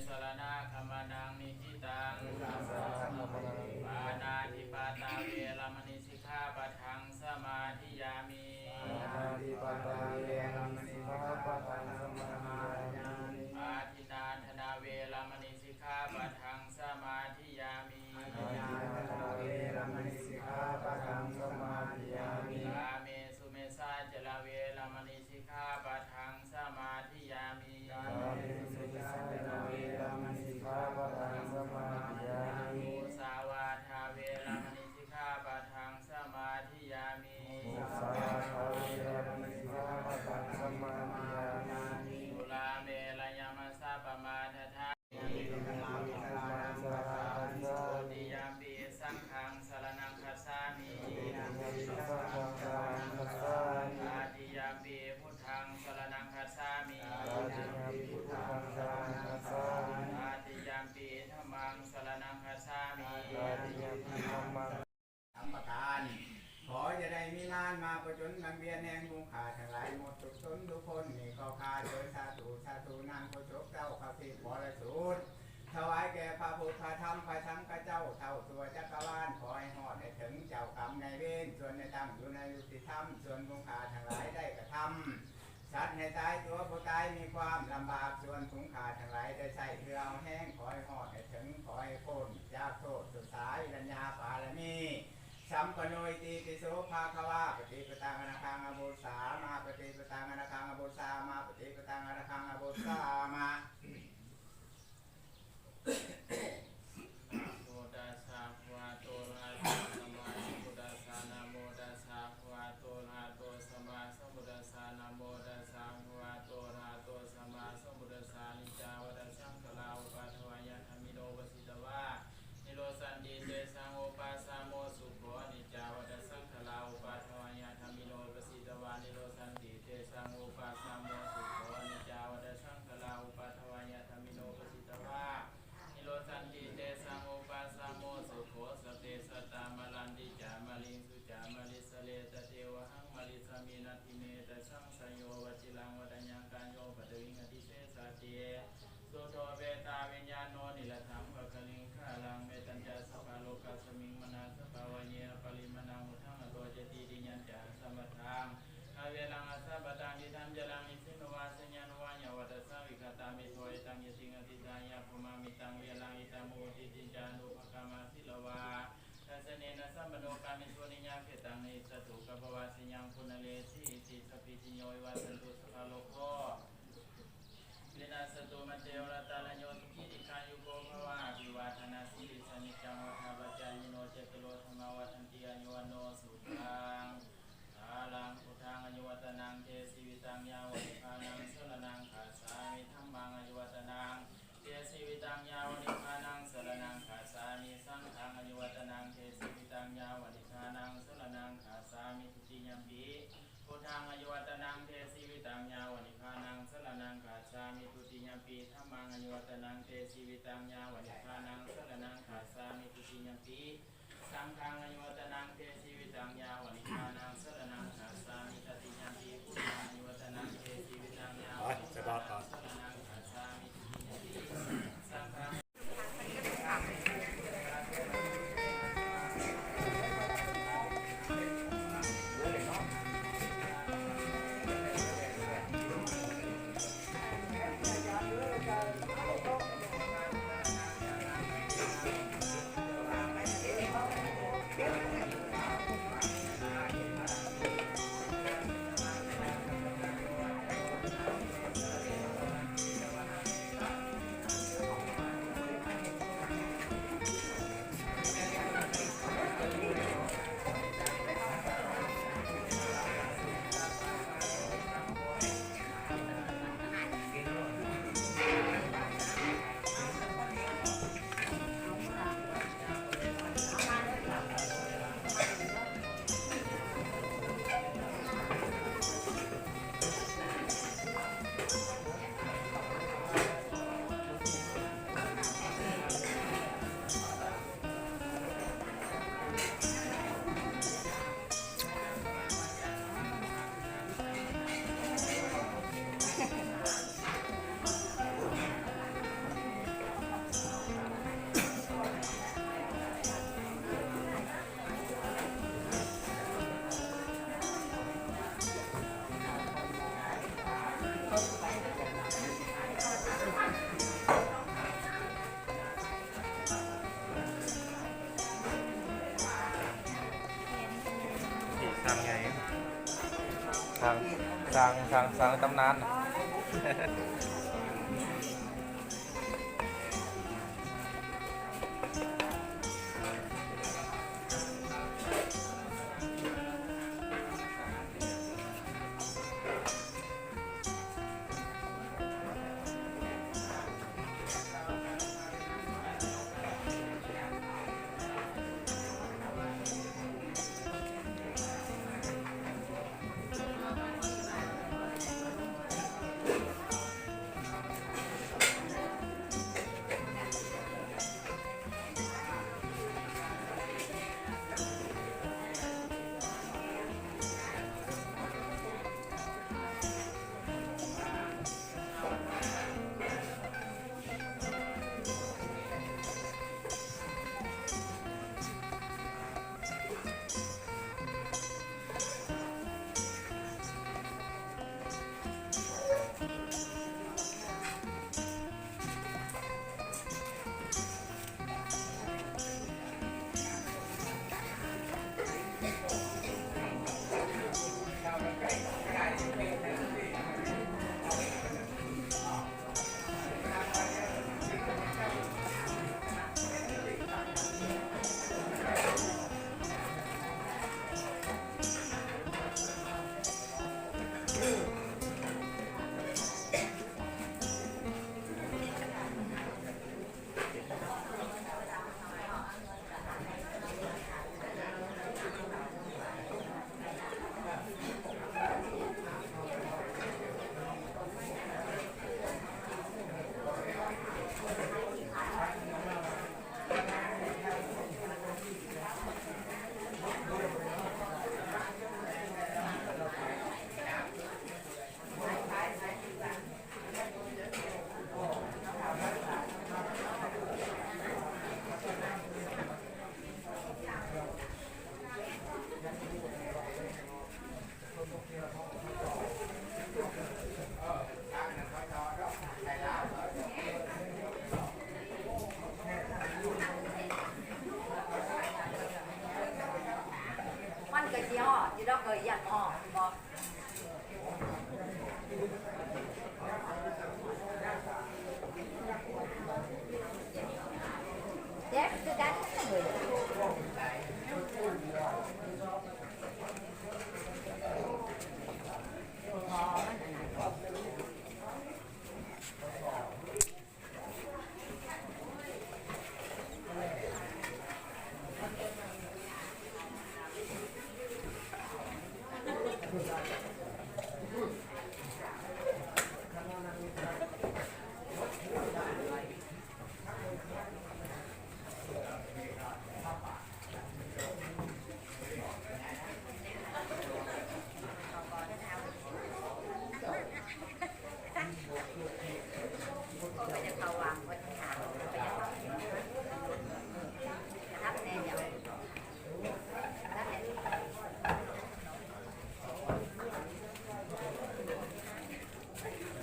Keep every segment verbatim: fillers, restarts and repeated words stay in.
saraṇagamanaṃ niṭṭhitaṃ. Pāṇātipātā veramaṇī sikkhāpadaṃ samādiyāmi. Pāṇātipātā veramaṇī sikkhāpadaṃ samādiyāmi. Adinnādānā veramaṇī sikkhāpadaṃ samādiyāmi. Adinnādānā veramaṇī sikkhāpadaṃ samādiyāmi. Kāmesu micchācārā veramaṇī sikkhāpadaṃ samādiyāmi. Kāmesu micchācārā veramaṇī sikkhāpadaṃ samādiyāmi. Musāvādā veramaṇī sikkhāpadaṃ samādiyāmi. Musāvādā veramaṇī sikkhāpadaṃ samādiyāmi. Surāmerayamajjapamādaṭṭhā. Dutiyampi saṅghaṃ saraṇaṃ gacchāmi. Tatiyampi buddhaṃ saraṇaṃ gacchāmi. Tatiyampi dhammaṃ saraṇaṃ gacchāmi. สามประการ ขออย่าได้มีนานมาผจญหมุนเวียนแห่งมุขทั้งหลายหมดทุกตนทุกคน นี่ก็ข้าเถิด สาธุ สาธุ นางโคศกเจ้าข้าสิบริสุทธิ์ ถวายแก่พระพุทธพระธรรมพระสังฆเจ้าเท่าทั่วจักรวาล ขอให้ฮอดให้ถึงเจ้ากรรมนายเวร ส่วนได้ตั้งอยู่ในยุติธรรม ส่วนมุขทั้งหลายได้กระทำ สัตว์ให้ตายตัวผู้ตายมีความลำบาก ส่วนฝูงข้าทั้งหลายได้ใช้เรือเอาแห้ง ขอให้ฮอดให้ถึง ขอให้พ้นจากโทษสุดสาย รัญญาปารมี สัมปันโน อิติปิโสภะคะวา ปฏิปตังอะระหังอะบุสสามา ปฏิปตังอะระหังอะบุสสามา ปฏิปตังอะระหังอะบุสสามา Namo tassa bhagavato arahato sammāsambuddhassa. Namo tassa bhagavato arahato sammāsambuddhassa. Namo tassa bhagavato arahato sammāsambuddhassa. Aniccā vata saṅkhārā uppādavayadhammino uppajjitvā nirujjhanti tesaṃ vūpasamo sukho. Aniccā vata saṅkhārā uppādavayadhammino uppajjitvā nirujjhanti tesaṃ vūpasamo sukho. Aniccā vata saṅkhārā uppādavayadhammino uppajjitvā nirujjhanti tesaṃ vūpasamo sukho. Sabbe sattā maranti ca mariṃsu ca marissare, tathevāhaṃ marissāmi natthi me ettha saṃsayo. Vajiraṃ vata yaṃ kāyo paṭhaviṃ adhisessati, sudso petā viññāṇo niradaṃ pākāriṃ kāraṃ. Mettañca sabbalokasmiṃ mānasambhāvaye aparimāṇaṃ, uddhaṃ adho ca tiriyañca asambādhaṃ averaṃ asapattaṃ. Tiṭṭhañcaraṃ nisinno vā sayāno vā yāvatassa vigatamiddho, etaṃ ñātiṃ adhiṭṭheyya brūtha me idaṃ viraṃ. Idaṃ vo nisinno ca anupagamma sīlavā dassanena sampanno, kāmesu vineyya gedhaṃ, na hi jātu gabbhaseyyaṃ punaretīti. Sabbītiyo vivajjantu, sabbarogo vinassatu, mā te bhavatvantarāyo, sukhī dīghāyuko bhava. Abhivādanasīlissa niccaṃ vuḍḍhāpacāyino, cattāro dhammā vaḍḍhanti: āyu vaṇṇo sukhaṃ balaṃ. Buddhaṃ āyuvaḍḍhanaṃ te jīvitaṃ yāva nibbānaṃ saraṇaṃ gacchāmi. Dhammaṃ āyuvaḍḍhanaṃ te jīvitaṃ yāva nibbānaṃ saraṇaṃ gacchāmi. Saṅghaṃ āyuvaḍḍhanaṃ te jīvitaṃ yāva nibbānaṃ saraṇaṃ gacchāmi. Dutiyampi buddhaṃ āyuvaḍḍhanaṃ te jīvitaṃ yāva nibbānaṃ saraṇaṃ gacchāmi. Dutiyampi dhammaṃ āyuvaḍḍhanaṃ te jīvitaṃ yāva nibbānaṃ saraṇaṃ gacchāmi. Dutiyampi saṅghaṃ āyuvaḍḍhanaṃ te jīvitaṃ yāva nibbānaṃ saraṇaṃ gacchāmi. Tatiyampi buddhaṃ āyuvaḍḍhanaṃ te jīvitaṃ yāva nibbānaṃ saraṇaṃ gacchāmi. Tatiyampi saṅghaṃ สร้าง สร้าง สร้างตำนาน มันก็สิฮอดอยู่ดอกเอ้ย ย่านฮอดบ่ แจ๊กคือกันเอ้ย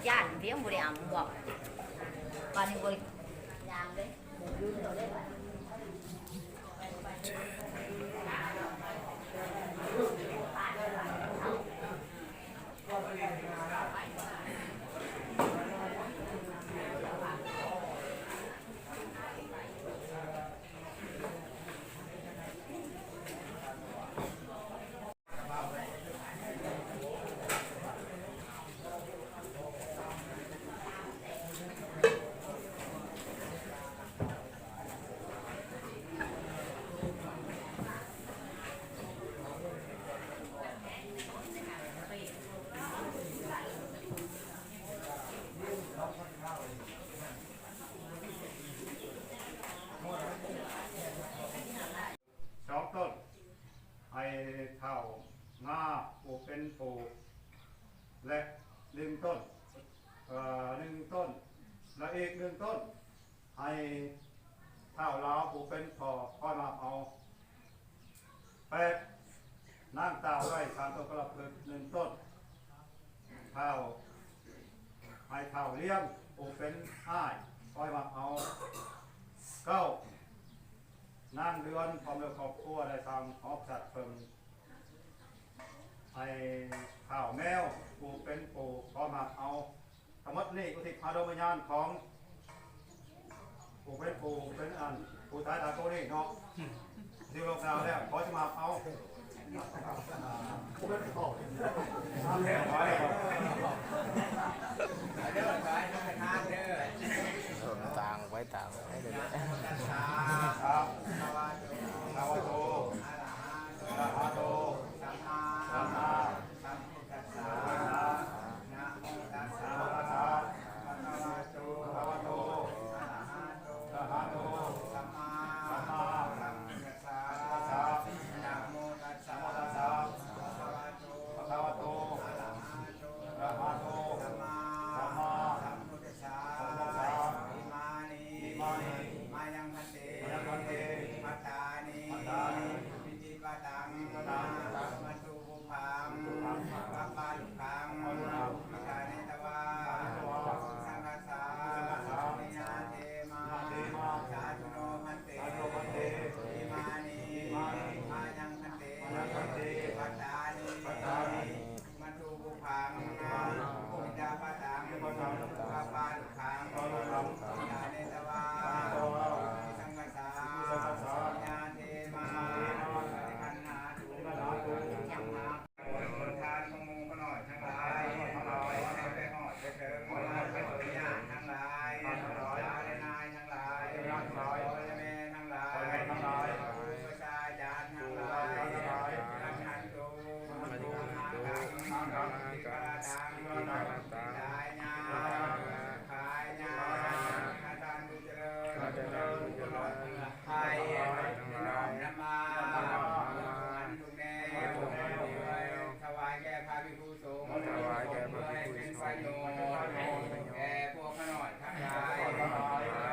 ย่านเพียงบ่ได้อำบ่ ปานนี้บ่ได้ย่างเด้ สองต้น ให้ท้าวงาผู้เป็นผู้ และหนึ่งต้น เอ่อ หนึ่งต้น และอีกหนึ่งต้น ให้ท้าวลาวผู้เป็นพ่อคอยมาเอา แปด นางต้าวไร้สามต้นกะละพฤกษ์หนึ่งต้น ท้าว ให้ท้าวเลี้ยงผู้เป็นอ้ายคอยมาเอา เก้า นางเดือนพร้อมด้วยครอบครัวได้สร้างหอพระธาตุเพิ่ง ให้ท้าวแมวผู้ ของผู้เป็นปู่เป็นอันผู้ตายตาโตนี่เนาะ ที่หลวงตาแล้วขอสมาเอา ต่างไปต่างไปเลย ครับ ภะคะวะโต อะระหะโต สัมมาสัมพุทธัสสะ นะโมตัสสะ ภะคะวะโต อะระหะโต สัมมาสัมพุทธัสสะ นะโมตัสสะ ภะคะวะโต อะระหะโต สัมมาสัมพุทธัสสะ อิมานิ มายัง Bhattāni, bhattāni, pitipataṃ, pitipataṃ, matubbubbhaṃ, matubbubbhaṃ, kappalukkhaṃ, kappalukkhaṃ, udānetvā, udānetvā, saṅghassa, saṅghassa, niyyādema, niyyādema, sādhu no bhante, sādhu no bhante, imāni, imāni, mayaṃ bhante, mayaṃ bhante, bhattāni, bhattāni, matubbubbhaṃ, matubbubbhaṃ, pitipataṃ, pitipataṃ, kappalukkhaṃ, kappalukkhaṃ, udānetvā, udānetvā, saṅghassa, saṅghassa, niyyādema, niyyādema, paṭiggaṇhātu, paṭiggaṇhātu, ทานของหมู่ข้าน้อยทั้งหลาย ขอให้ไปฮอดไปเถิง ญาติทั้งหลาย สาวนายทั้งหลาย พ่อและแม่ทั้งหลาย ครูบาอาจารย์ทั้งหลาย Arihantu, asmiṃ ṭhānaṃ, asmiṃ ṭhānaṃ, ให้ท่านผู้เจริญ ให้น้อมนำมา อันทุกแนว ถวายแก่พระภิกษุสงฆ์ ถวายแก่พระภิกษุสงฆ์ เพื่อให้เป็นประโยชน์ แก่พวกข้าน้อยทั้งหลาย ตล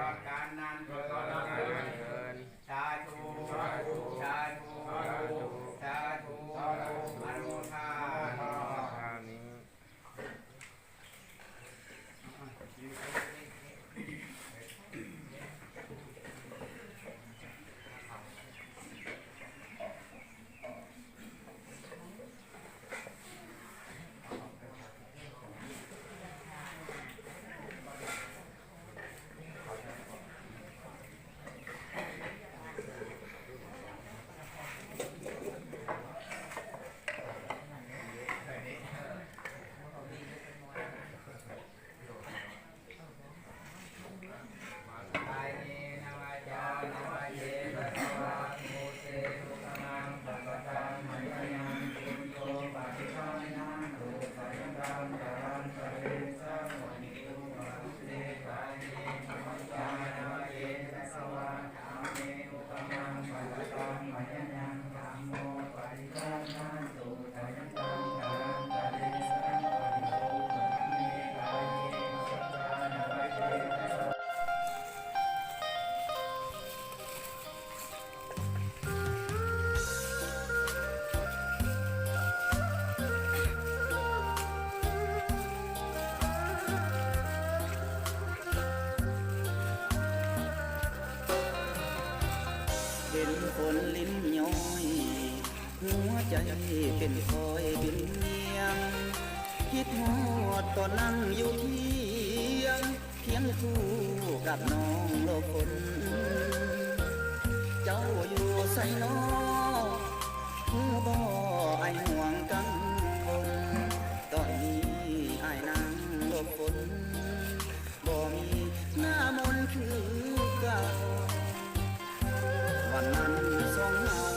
อดกาลนานเทอญ สาธุ สาธุ สาธุ อนุโมทนา कायेन वाचा वा कायेन वाचा वा मनसेवा वा बुद्धि वा भावनाया वाเห็นฝนรินย้อย หัวใจเป็นคอยเป็นเวียง คิดฮอดตอนนั่งอยู่เคียง เคียงคู่กับน้องหลบฝน เจ้าอยู่ไสน้อ ฮู้บ่อ้ายห่วงกังวล ตอนนี้อ้ายนั่งหลบฝน บ่มีหน้ามนต์คือเก่า วันนั้นสองเฮา